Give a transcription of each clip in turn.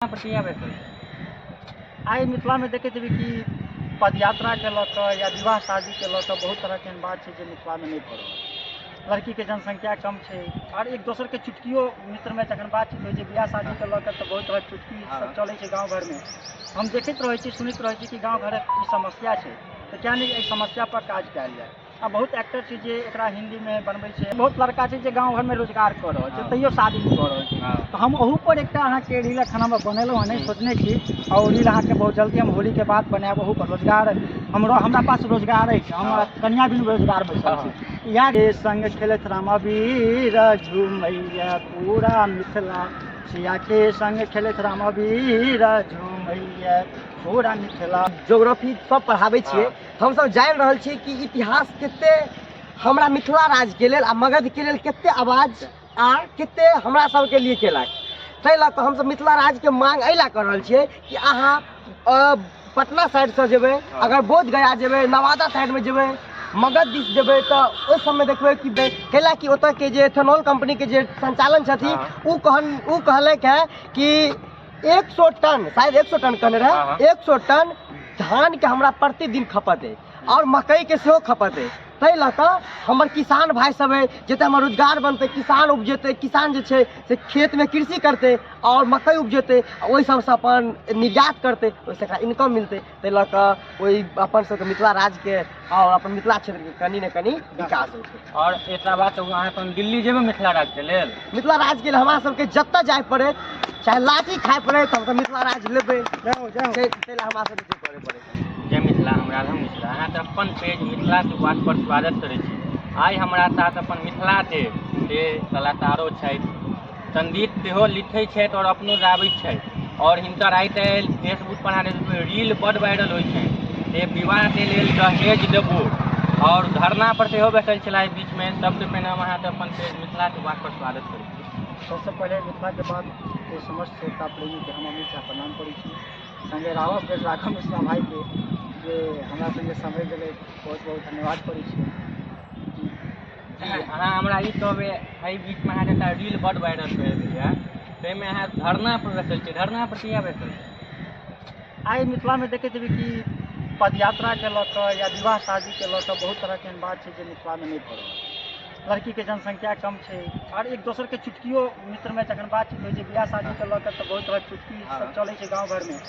पर किया बैठल? आइ मिथिलामे देखैत हेबै कि पदयात्राके लऽ कऽ या विवाह शादीके लऽ कऽ बहुत तरहके एहन बात छै जे मिथिलामे नहि भऽ रहल छै। लड़कीके जनसंख्या कम छै आओर एक दोसरके चुटकियो मित्रमे जखन बातचीत होइ छै बियाह शादीके लऽ कऽ तऽ बहुत तरहक चुटकी सब चलै छै गाँव घरमे। हम देखैत रहै छी, सुनैत रहै छी कि गाँव घरक ई समस्या छै, तऽ किया नहि एहि समस्या पर काज कयल जाय। आ बहुत एक्टर छै जे एकरा हिन्दीमे बनबै छै, बहुत लड़का छै जे गाँव घरमे रोजगार कऽ रहल छै तैयो शादी नहि कऽ रहल छै। तऽ हम ओहू पर एकटा अहाँके रील एखन हम बनेलहुँ हँ, नहि सोचने छी, आओर रील अहाँके बहुत जल्दी हम होलीके बाद बनायब। ओहू पर रोजगार हमरो, हमरा पास रोजगार अछि, हम कनिया बिन रोजगार बैसल छी। इएह के संग खेलैत रामवीर झुमैया पूरा मिथिला, सिया के संग खेलैत रामवीर झुमैया पूरा मिथिला। ज्योग्राफी सब पढ़ाबै छियै, हमसब जानि रहल छियै कि इतिहास कते हमरा मिथिला राज्यके लेल आ मगधके लेल कते आवाज आ कते हमरा सबके लिए केलक। ताहि लऽ कऽ हमसब मिथिला राज्यके मांग एहि लए कऽ रहल छियै कि अहाँ पटना साइडसँ जेबै, अगर बोध गया जेबै, नवादा साइडमे जेबै, मगध दिस जेबै, तऽ ओहि सबमे देखबै कि कैला कि ओतऽके जे एथेनॉल कम्पनीके जे संचालन छथिन ओ कहलक है कि 100 टन, शायद 100 टन कहने रहै, 100 टन धानके हमरा प्रतिदिन खपत है आओर मकइके सेहो खपत है। ताहि लऽ कऽ हमर किसान भाइ सब है, जतऽ हमर रोजगार बनतै, किसान उपजेतै, किसान जे छै से खेतमे कृषि करतै आओर मकइ उपजेतै, ओहि सबसँ अपन निर्यात करतै, ओहिसँ एकरा इनकम मिलतै। ताहि लऽ कऽ ओहि अपन सबके मिथिला राज्यके आओर अपन मिथिला क्षेत्रके कनि ने कनि विकास होइ छै। आओर एकटा बात, अहाँ अपन दिल्ली जेबै मिथिला राज्यके लेल? मिथिला राज्यके लेल हमरा सबके जतऽ जाय पड़े, चाहे लाठी खाय पड़े, तऽ हमसब मिथिला राज्य लेबै। ताहि लए हमरा सबके जे करे पड़े। जय मिथिला, हम राघव मिश्रा अहाँके अपन पेज मिथिला के बात पर स्वागत करै छी। आइ हमरा साथ अपन मिथिलाके से कलाकारो छथि, संगीत सेहो लिखै छथि आओर अपनो गाबै छथि, आओर हिनकर आइ काल्हि फेसबुक पर अहाँ रील बड्ड वायरल होइ छनि से विवाहके लेल दहेज देबो, आओर धरना पर सेहो बैठल छलाह एहि बीचमे। सबसँ पहिने हम अहाँके अपन पेज मिथिला के बात पर स्वागत करै छी। सबसँ पहिले मिथिला के बात के समस्त श्रोता प्रेमीके हम अमित झा प्रणाम करै छी, संगे राघव मिश्रा भाईके जे हमरा संगे समय देलै, बहुत बहुत धन्यवाद करै छी। जी, अहाँ हमरा ई कहबै, एहि बीचमे अहाँके एकटा रील बड्ड वायरल भेल यऽ, ताहिमे अहाँ धरना पर बैठल छियै, धरना पर किया बैठल छियै? आइ मिथिलामे देखैत हेबै कि पदयात्राके लऽ कऽ या विवाह शादीके लऽ कऽ बहुत तरहके एहन बात छै जे मिथिलामे नहि भऽ रहल छै। लड़कीके जनसंख्या कम छै आओर एक दोसरके चुटकियो मित्रमे जखन बातचीत होइ छै बियाह शादीके लऽ कऽ तऽ बहुत तरहक चुटकी सब चलै छै गाँव घरमे।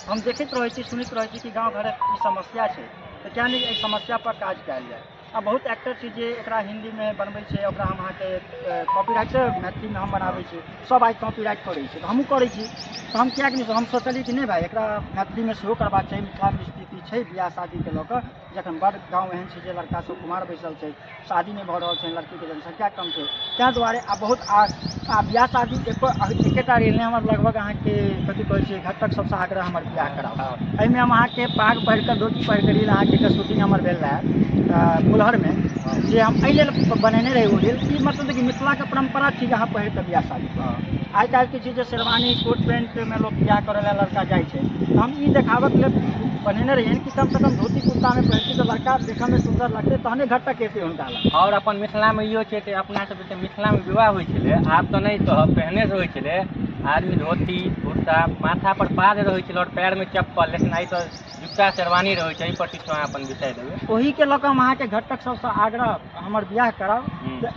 हम देखैत रहै छी, सुनैत रहै छी कि गाँव घरक ई समस्या छै, तऽ किया नहि एहि समस्या पर काज कयल जाय। आ बहुत एक्टर छै जे एकरा हिन्दीमे बनबै छै, ओकरा हम अहाँके कॉपीराइटसँ मैथिलीमे हम बनाबै छी। सब आइ कॉपीराइट करै छै तऽ हमहूँ करै छी, तऽ हम किएक नहि, हम सोचलियै कि नहि भाइ एकरा मैथिलीमे सेहो करबाक चाही। मिथिलामे स्थिति छै बियाह शादीके लऽ कऽ, जखन बड़ गाँव एहन छै जे लड़का सब कुमार बैसल छै, शादी नहि भऽ रहल छै, लड़कीके जनसंख्या कम छै, ताहि दुआरे आ बहुत आ बियाह शादी एकेटा रील नहि, हमर लगभग अहाँके कथी कहै छै घटक सबसँ आग्रह हमर बियाह कराउ। एहिमे हम अहाँके पाग पहिर कऽ, धोती पहिर कऽ रील अहाँके एकटा शूटिंग हमर भेल रहै कुल्हड़मे, जे हम एहि लेल बनेने रही ओ रील कि मतलब कि मिथिलाके परम्परा छी जे अहाँ पहिर कऽ बियाह शादी करू। आइ काल्हिके छै जे शेरवानी कोट पैंटमे लोक बियाह करै लए लड़का जाइ छै, तऽ हम ई देखाबऽके लेल बनेने रहियै कि कमसँ कम धोती कुर्तामे पहिरतै तऽ लड़का देखऽमे सुन्दर लगतै, तहने घटक एतै हुनका लग। आओर अपन मिथिलामे इहो छै कि अपना सबके मिथिलामे विवाह होइ छलै, आब तऽ नहि कहब, पहिने से होइ छलै, आदमी धोती कुर्ता माथा पर पाग रहै छलै आओर पैरमे चप्पल, लेकिन आइ तऽ जुत्ता शेरवानी रहै छै। एहि पर किछु अहाँ अपन विषय देबै? ओहीके लऽ कऽ हम अहाँके घटक सबसँ आग्रह हमर बियाह करब।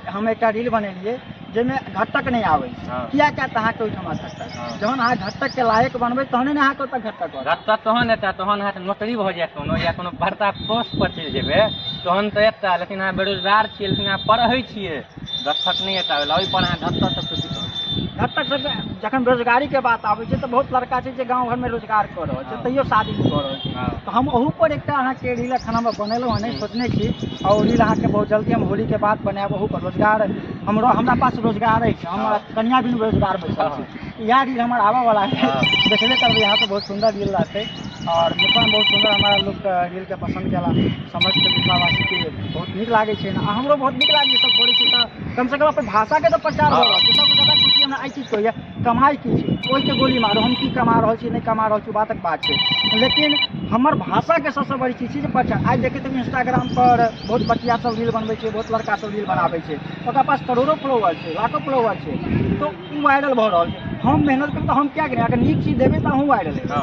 हम एकटा रील बनेलियै जाहिमे घटक नहि आबै छै। किया किया तऽ अहाँके ओहिठमा घटक, जहन अहाँ घटकके लायक बनबै तहने ने अहाँके ओतऽ घटक औत। घटक तहन एतै तहन अहाँके नौकरी भऽ जायत कोनो या कोनो बड़का पोस्ट पर चलि जेबै तहन तऽ एतै, लेकिन अहाँ बेरोजगार छियै, लेकिन अहाँ पढ़ै छियै, घटक नहि एतै। ओहि पर अहाँ घटक सबके की कहबै? घटक सबके जखन बेरोजगारीके बात आबै छै तऽ बहुत लड़का छै जे गाँव घरमे रोजगार कऽ रहल छै तैयो शादी नहि कऽ रहल छै। तऽ हम ओहू पर एकटा अहाँके रील एखन हम बनेलहुँ हँ, नहि सोचने छी, आओर रील अहाँके बहुत जल्दी हम होलीके बाद बनायब। ओहू पर रोजगार हमरो, हमरा पास रोजगार अछि, हम कनिया बिन रोजगार बैसल छी। इएह रील हमर आबऽवला है, देखबे करबै यहाँ तऽ बहुत सुन्दर रील रहतै। आओर मिथिलामे बहुत सुन्दर हमरा लोक रीलके पसन्द केला, समस्त मिथिलावासीके बहुत नीक लागै छै आ हमरो बहुत नीक लागै सब करै छी तऽ कमसँ कम अपन भाषाके तऽ प्रचार भऽ रहल छै। सबसँ ज्यादा खुशी हमरा एहि चीजके होइए। कमाइ की छै, ओहिके गोली मारू, हम की कमा रहल छी नहि कमा रहल छी बातक बात छै, लेकिन हमर भाषाके सबसँ बड़ी चीज छै जे प्रचार। आइ देखैत हेबै इंस्टाग्राम पर बहुत बचिया सब रील बनबै छै, बहुत लड़का सब रील बनाबै छै, ओकरा पास करोड़ो फॉलोवर छै, लाखो फॉलोवर छै, तऽ ओ वायरल भऽ रहल छै। हम मेहनत करब तऽ हम किया करी, अगर नीक चीज देबै तऽ अहूँ वायरल हेबै।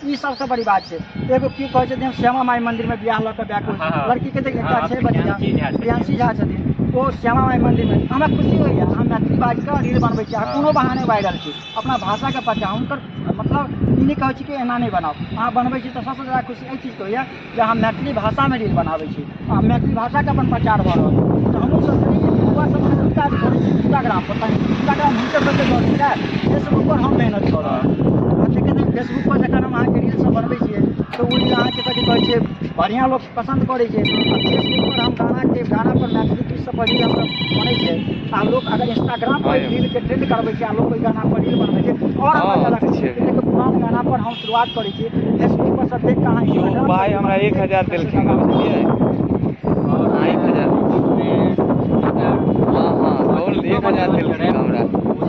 ई सबसँ बड़ी बात छै। एगो की कहै छथिन, हम श्यामा माइ मन्दिरमे बियाह लऽ कऽ बैक लड़कीके देख, एकटा छै बच्चा प्रियांशी झा छथिन। प्रियांशी झा छथिन, ओ श्यामा माइ मन्दिरमे। हमरा खुशी होइए, हम मैथिली बाजि कऽ रील बनबै छी आ कोनो बहाने वायरल छी। अपना भाषाके बचाउ, हुनकर मतलब ई नहि कहै छी कि एना नहि बनाउ। अहाँ बनबै छी तऽ सबसँ ज्यादा खुशी एहि चीजके होइए जे अहाँ मैथिली भाषामे रील बनाबै छी आ मैथिली भाषाके अपन प्रचार भऽ रहल छै। तऽ हमहूँ सब युवा सब अगर काज करै छी इंस्टाग्रामपर, तऽ इंस्टाग्राम हुनकर सबके दऽ छै, फेसबुकपर हम मेहनत कऽ रहल छी। अहाँ देखैत हेबै फेसबुकपर जखन हम अहाँके रील सब बनबै छियै तऽ ओ रील अहाँके कथी कहै छै, बढ़िआँ लोक पसन्द करै छै। आ फेसबुकपर हम गानाके गानापर मैथिली गीत सब पर रील हमर बनै छै आ लोक अगर इंस्टाग्रामपर रीलके ट्रेंड करबै छै आ लोक ओहि गानापर रील बनबै छै आओर हमरा ज्यादा खुशी होइ छै। देखियौ, पुरान गानापर हम शुरुआत करै छी फेसबुकपर सब देख कऽ अहाँ यौ इंस्टाग्राम भाय, हमरा 1000 देलखिन, बुझलियै? और 1000। मे हँ हँ, कहू ने, 1000 देलखिन हमरा।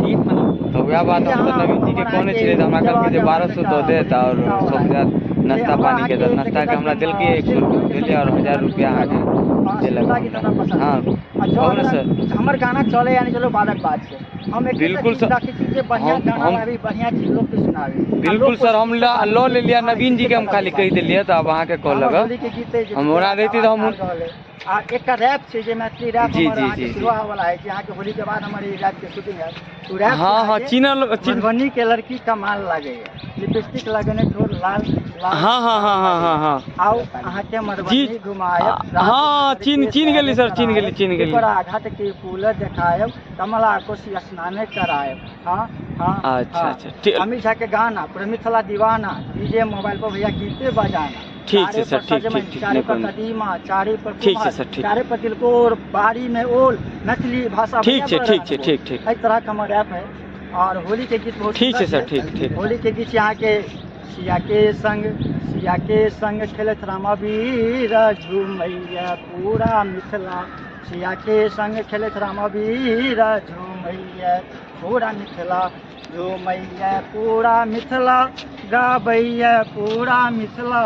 गीत मतलब तऽ वएह बात हम तऽ नवीन जीके कहने छलियै, तऽ हमरा कहलकै जे 1200 दऽ देत आओर सब हजार नाश्ता पानीके दऽ, नाश्ताके हमरा देलकै 100 रुपैआ, बुझलियै? आओर 1000 रुपैआ अहाँके देलक हमरा। हँ, आ जँ कहू ने अगर सर। हमर गाना चले या नहि चले बादक बात छै, हम एक बिल्कुल चीज सर। राखै छी जे बढ़िआँ गाना गाबी, बढ़िआँ चीज लोकके सुनाबी आ बिल्कुल लोक सर, हम लऽ लेलियै, हँ, नवीन जीके हम खाली कहि देलियै, तऽ आब अहाँके कॉल हमर लगब। होली के गीत अइ जे हम ओना रहितै तऽ हम आ एकटा रैप छै जे मैथिली रैप जी, हमर जी, अहाँके जी, शुरू जी। होबऽ वाला है, जे अहाँके होली के बाद हमर ई रैप के शूटिंग हैत। ओ रैप छै हँ हँ, अहाँके चिन्हल चिन्ह। मधुबनी के लड़की कमाल लागैया, लिपस्टिक लगेने ठोर लाल लाल हँ हँ हँ हँ हँ हँ। आउ अहाँके मधुबनी घुमायब, हँ, चिन्ह चिन्ह गेली सर, चिन्ह गेली, चिन्ह गेली। घाट के पुल देखायब, कमला कोशी स्नान करायब। हँ हँ। अच्छा हँ। अच्छा, ठीक। अमित झा के गाना, पूरा मिथिला दीवाना, डीजे मोबाइल पर भैया गीते बजाना। ठीक छै चारे सर, पर ठीक सजमनि, ठीक ठीक। चारे नहि पर कोनो कदीमा, चारे पर ठीक छै कुम्हर, सर, ठीक। चारे पर तिलकोर, बाड़ी में ओल, मैथिली भाषा ठीक भैया छै बड़ ठीक छै अनमोल। ठीक ठीक। एहि तरहक हमर रैप है और होली के गीत बहुत ठीक सुन्दर छै सर, छै। ठीक ठीक। होली के गीत छै अहाँके, सिया के संग, सिया के संग खेलैत रामवीर झुमैया पूरा मिथिला, सिया के संग खेलैत रामवीर झुमैया पूरा मिथिला, झुमैया पूरा मिथिला, गाबैया पूरा मिथिला,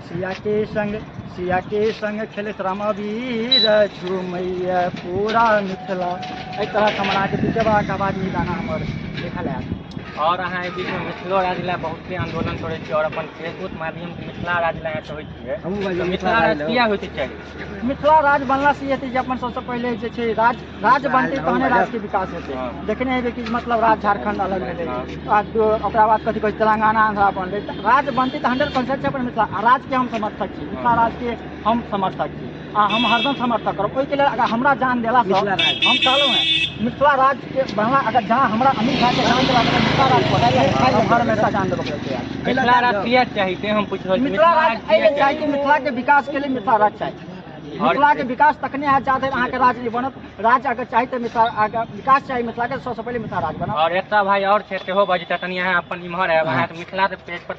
सिया के संग, सिया के संग खेलैत रामवीर झुमैया पूरा मिथिला। एहि तरहक हमर अहाँके पीछे बाबाके आवाजमे ई गाना हमर लिखल आयल। और अहाँ एहि बीचमे मिथिलो राज्य लए बहुते आंदोलन करै छी और अपन फेसबुक माध्यम से मिथिला राज्य लए कहै छियै, तऽ मिथिला राज्य किया होइके चाही? मिथिला राज्य बनलासँ ई हेतै जे अपन सबसँ पहिले जे छै राज राज्य बनतै तहने राज्यके विकास हेतै। देखने हेबै कि मतलब राज्य झारखण्ड अलग भेलै आ ओकरा बाद कथी कहै छै तेलंगाना आंध्रा बनलै। तऽ राज्य बनतै तऽ 100% छै अपन मिथिला आ राज्यके हम समर्थक छी, मिथिला राज्यके हम समर्थक छी आ हम हरदम समर्थक करब। ओहिके लेल अगर हमरा जान देलासँ, हम कहलहुँ हेँ, मिथिला राज्यके बनला अगर जहाँ हमरा अमित झाके जान देला अगर मिथिला राज्य बनतै, हम हर हमेशा जान देबऽके लेल तैयार छी। मिथिला राज्य किया चाही से हम पूछि रहल छी। मिथिला राज्य एहि किया लेल चाही कि मिथिलाके विकासके लिए मिथिला राज्य चाही। मिथिलाके विकास तखने हैत जा धरि अहाँके राज्य नहि बनत। राज्य अगर चाही तऽ मिथिला अगर विकास चाही मिथिलाके, सबसँ पहिले मिथिला राज्य बनत। और एकटा भाई और छै सेहो बजता, तनि अहाँ अपन इम्हर आयब। अहाँके मिथिला के पेज पर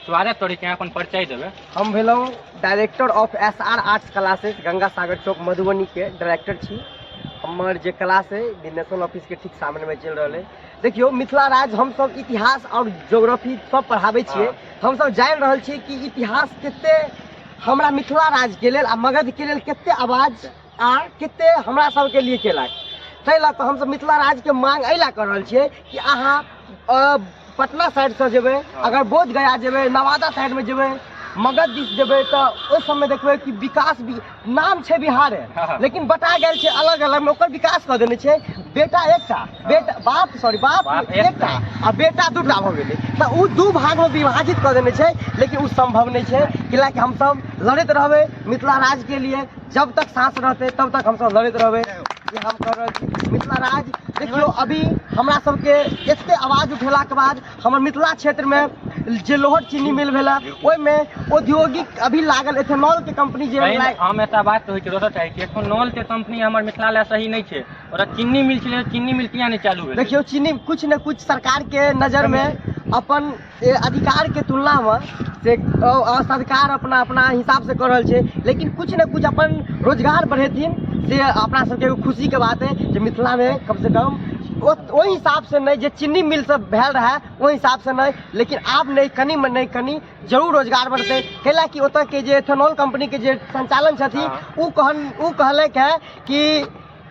स्वागत करै छी, अहाँ अपन परिचय देबै। हम भेलहुँ director of S R arts classes, Ganga Sagar Chowk Madhubani के डायरेक्टर छी। हमर जे क्लास अइ नेशनल ऑफिसके ठीक सामनेमे चलि रहल अइ। देखियौ, मिथिला राज्य हमसब इतिहास आओर ज्योग्राफी सब पढ़ाबै छियै, हमसब जानि रहल छियै कि इतिहास कते हमरा मिथिला राज्यके लेल आ मगधके लेल कते आवाज आ कते हमरा सबके लिए केलक। ताहि लऽ कऽ हमसब मिथिला राज्यके मांग एहि लए कऽ रहल छियै कि अहाँ पटना साइडसँ जेबै, अगर बोध गया जेबै, नवादा साइडमे जेबै, मगध दिस जेबै, तऽ ओहि सबमे देखबै कि विकास भी नाम छै बिहारे, लेकिन बटा गेल छै अलग अलगमे, ओकर विकास कऽ देने छै। बेटा एकटा, बेटा बाप, सॉरी, बाप बाप एकटा आ बेटा दूटा भऽ गेलै, तऽ ओ दू भागमे विभाजित कऽ देने छै। लेकिन ओ सम्भव नहि छै, किएकि हमसब लड़ैत रहबै मिथिला राज्यके लिए, जब तक साँस रहतै तब तक हमसब लड़ैत रहबै। ई हम कह रहल छी। मिथिला राज्य देखियौ, अभी हमरा सबके एते आवाज उठेलाके बाद हमर मिथिला क्षेत्रमे जे लोहट चीनी मिल भेलै, ओहिमे औद्योगिक अभी लागल एथेनॉलके कंपनी जे पहिने हम एकटा बात कहै छी, दोसर चाहै छी, एथेनॉल के कंपनी हमर मिथिला लए सही नहि छै। ओकरा चीनी मिल छलै, चीनी मिल किया नहि चालू भेलै? देखियौ, चीनी कुछ ने कुछ सरकारके नजरमे अपन अधिकारके तुलनामे से सरकार अपना अपना हिसाबसँ कऽ रहल छै, लेकिन कुछ ने कुछ अपन रोजगार बढ़ेथिन से अपना सबके एगो खुशीके बात है जे मिथिलामे कमसँ कम ओहि हिसाबसँ नहि जे चीनी मिल सब भेल रहए ओहि हिसाबसँ नहि, लेकिन आब नहि कनि नहि कनि जरूर रोजगार बढ़तै। कैला कि ओतऽके जे एथेनॉल कंपनीके जे संचालन छथिन, ओ कहलक है कि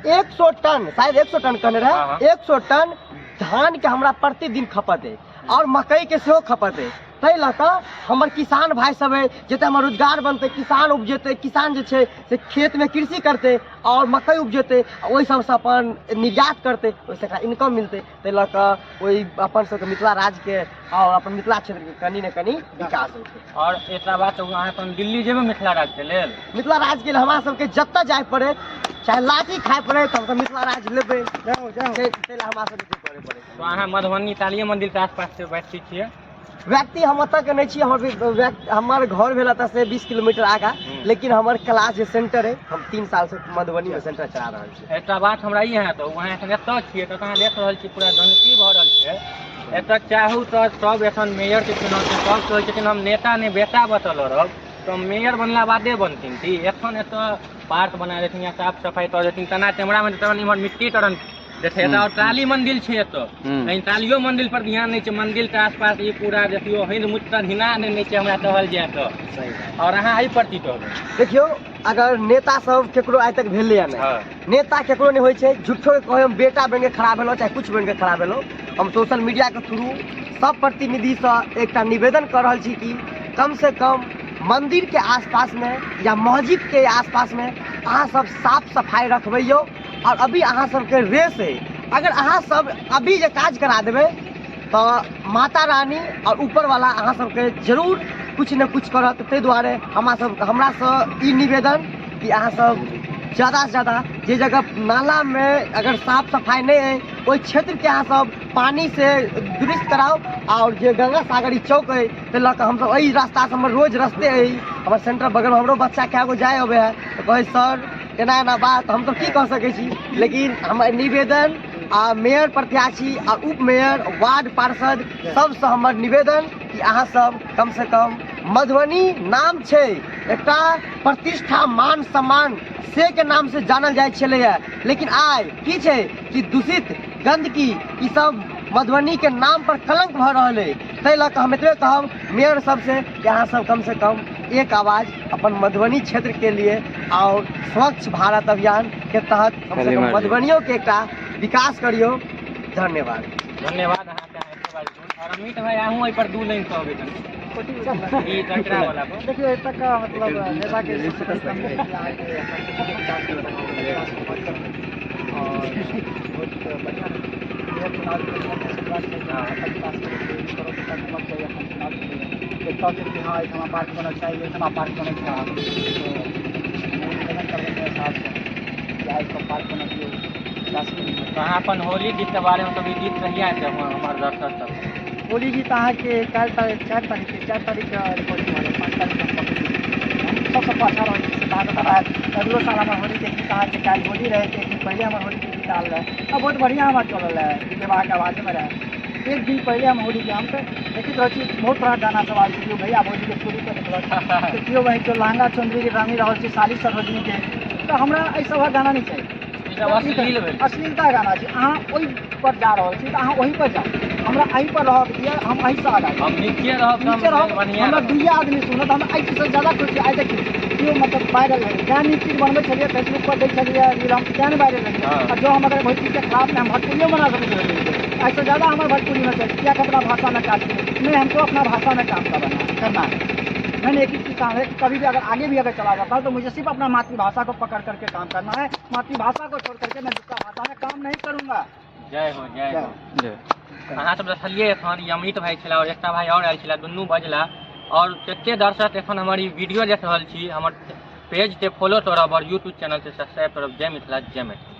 100 टन, शायद 100 टन कहने रहै, 100 टन धानके हमरा प्रतिदिन खपत अइ आओर मकइके सेहो खपत अइ। ताहि लऽ कऽ हमर किसान भाइ सब अइ, जतऽ हमर रोजगार बनतै, किसान उपजेतै, किसान जे छै से खेतमे कृषि करतै आओर मकइ उपजेतै, ओहि सबसँ अपन निर्यात करतै, ओहिसँ एकरा इनकम मिलतै। ताहि लऽ कऽ ओहि अपन सबके मिथिला राज्यके आओर अपन मिथिला क्षेत्रके कनि ने कनि विकास होतै। आओर एकटा बात, अहाँ तहन दिल्ली जेबै मिथिला राज्यके लेल? मिथिला राज्यके लेल हमरा सबके जतऽ जाय पड़े, चाहे लाठी खाय पड़े, तऽ हमसब मिथिला राज्य लेबै। ताहि लए हमरा सबके करे पड़े। तऽ अहाँ मधुबनी कालिये मन्दिरके आसपासके व्यक्ति छियै? व्यक्ति हम एतऽ के नहि छी, हमर घर भेल एतऽ से 20 किलोमीटर आगाँ, लेकिन हमर क्लास जे सेंटर है, हम 3 साल से मधुबनी में सेंटर चला रहल छी। एकटा बात हमरा ई है, तऽ अहाँ एखन एतऽ छियै तऽ अहाँ देख रहल छी पूरा गन्दगी भऽ रहल छै एतऽ। चाहू तऽ सब एखन मेयरके चुनाव छै, सब कहै छथिन हम नेता नहि बेटा बतल रहब, तऽ मेयर बनला बादे बनथिन की? एखन एतऽ पार्क बना देथिन या साफ सफाइ कऽ देथिन, तेना कैमरामे तहन इम्हर मिट्टी तरन देखै एतऽ। आओर काली मंदिर छै एतऽ, लेकिन कालियो मंदिर पर ध्यान नहि छै। मंदिर के आसपास ई पूरा देखियौ हिंद मुत्तर हिना नहि छै हमरा कहल जाय तऽ। आओर अहाँ एहि पर की कहबै? देखियौ, अगर नेता सब केकरो आइ तक भेलैए नहि, नेता केकरो नहि होइ छै। झूठो के कहै हम बेटा बनि के खड़ा भेलहुँ, चाहे कुछ बनि के खड़ा भेलहुँ। हम सोशल मीडियाके थ्रू सब प्रतिनिधिसँ एकटा निवेदन कऽ रहल छी कि कम से कम मन्दिरके आसपासमे या मस्जिदके आसपासमे अहाँ सब साफ सफाइ रखबैयौ। आओर अभी अहाँ सबके रेस है, अगर अहाँ सब अभी जे काज करा देबै तऽ माता रानी आओर ऊपरवाला अहाँ सबके जरूर किछु ने किछु करत। ताहि दुआरे हमरा सब हमरासँ ई निवेदन कि अहाँ सब ज़्यादासँ ज़्यादा जे जगह नालामे अगर साफ सफाइ नहि अइ, ओहि क्षेत्रके अहाँ सब पानीसँ दुरुस्त कराउ। आओर जे गंगा सागर ई चौक अइ, ताहि लऽ कऽ हमसब एहि रास्तासँ, हमर रोज रस्ते अइ, हमर सेंटर बगलमे, हमरो बच्चा कए गो जाय अबै है तऽ कहै सर एना एना बात, हमसब की कह सकै छी। लेकिन हमर निवेदन आ मेयर प्रत्याशी आ उप मेयर, वार्ड पार्षद सबसँ हमर निवेदन कि अहाँ सब कम से कम मधुबनी नाम छै एकटा प्रतिष्ठा, मान सम्मान से के नाम से जानल जाइ छलैए, लेकिन आइ की छै कि दूषित गंदगी ई सब मधुबनी के नाम पर कलंक भऽ रहल अइ। ताहि लऽ कऽ हम एतबे कहब मेयर सबसँ कि अहाँ सब कम से कम एक आवाज अपन मधुबनी क्षेत्र के लिए और स्वच्छ भारत अभियान के तहत कम से कम मधुबनियों के एकटा विकास करियौ। धन्यवाद। धन्यवाद अहाँके। और अमित भाई, अहूँ एहि पर 2 लाइन कहबै कनि ई कचरा वाला पर। देखियौ, एतऽ मतलब नेताके और बहुत बढ़िआँ मेयर चुनाव विकास चाही। एखन चुनाव देखतथिन कि हँ, एहिठमा पार्क बनल चाही, एहिठमा पार्क बनल चाही, तऽ निवेदन करबै मेयर साहबसँ कि आबिकऽ पार्क बनबियौ, विकास करियौ। तऽ अहाँ अपन होली गीतके बारेमे कभी गीत कहिया हेतै हमर दर्शक सब? होली गीत अहाँके काल्हि तारीख, 4 तारीखके, 4 तारीखके रिकॉर्डिंग भऽ जायत, 5 तारीखके हम पब्लिक। हम सबसँ पाछाँ रहै छी, से अहाँके पता है। अगिलो साल हमर होलीके गीत अहाँके काल्हि होली रहै, एक दिन पहिले हमर होलीके गीत आयल रहै आ बहुत बढ़िआँ हमर चलल रहै। विवाहके आवाजमे रहै एक दिन पहिले हम होलीके। हम तऽ देखैत रहै छी, बहुत तरहक गाना सब आबै छै। केओ भैया भौजीके चोरी कऽ देखलक तऽ केओ वही लहंगा चुनरीके रंगि रहल छै साली सरोजनीके। तऽ हमरा एहि सभक गाना नहि चाही। ई सब अश्लील भेल। अश्लीलता गाना छै। अहाँ ओहि पर जा रहल छी तऽ अहाँ ओहि पर जाउ, हमरा एहि पर रहक दिअ, हम एहिसँ आगाँ हम नीचे रहब तऽ नीचे रहब, बढ़िआँ हमरा रहब। दुइए आदमी सुनत, हम एहि चीजसँ ज्यादा खुश छी। आइ देखियौ, केओ मतलब वायरल भेलै तेँ नीक चीज बनबै छलियै, फेसबुक पर दै छलियै रील हम, तेँ ने वायरल भेलै। आ जँ हम अगर ओहि चीजके खराबमे हम भोजपुरियो बना सकै छलियै, एहिसँ ज्यादा हमर भोजपुरीमे चलि किएक अपना भाषामे काज करी? नहीं, हमको अपना भाषा में काम करना करना है। मैंने एक ही चीज कहा है कि कभी भी अगर आगे भी अगर चला जाता हूँ तो मुझे सिर्फ अपना मातृभाषा को पकड़ करके काम करना है। मातृभाषा को छोड़ करके मैं दूसरा भाषा में काम नहीं करूँगा। जय हो, जय हो। जय। अहाँ सब देखलियै, एखन ई अमित भाई छला और एकटा भाई और आयल छला, दुनू बजला। और जते दर्शक एखन हमर ई वीडियो देख रहल छी, हमर पेज के फॉलो करब और यूट्यूब चैनल के सब्सक्राइब करब। जय मिथिला, जय मैथिली।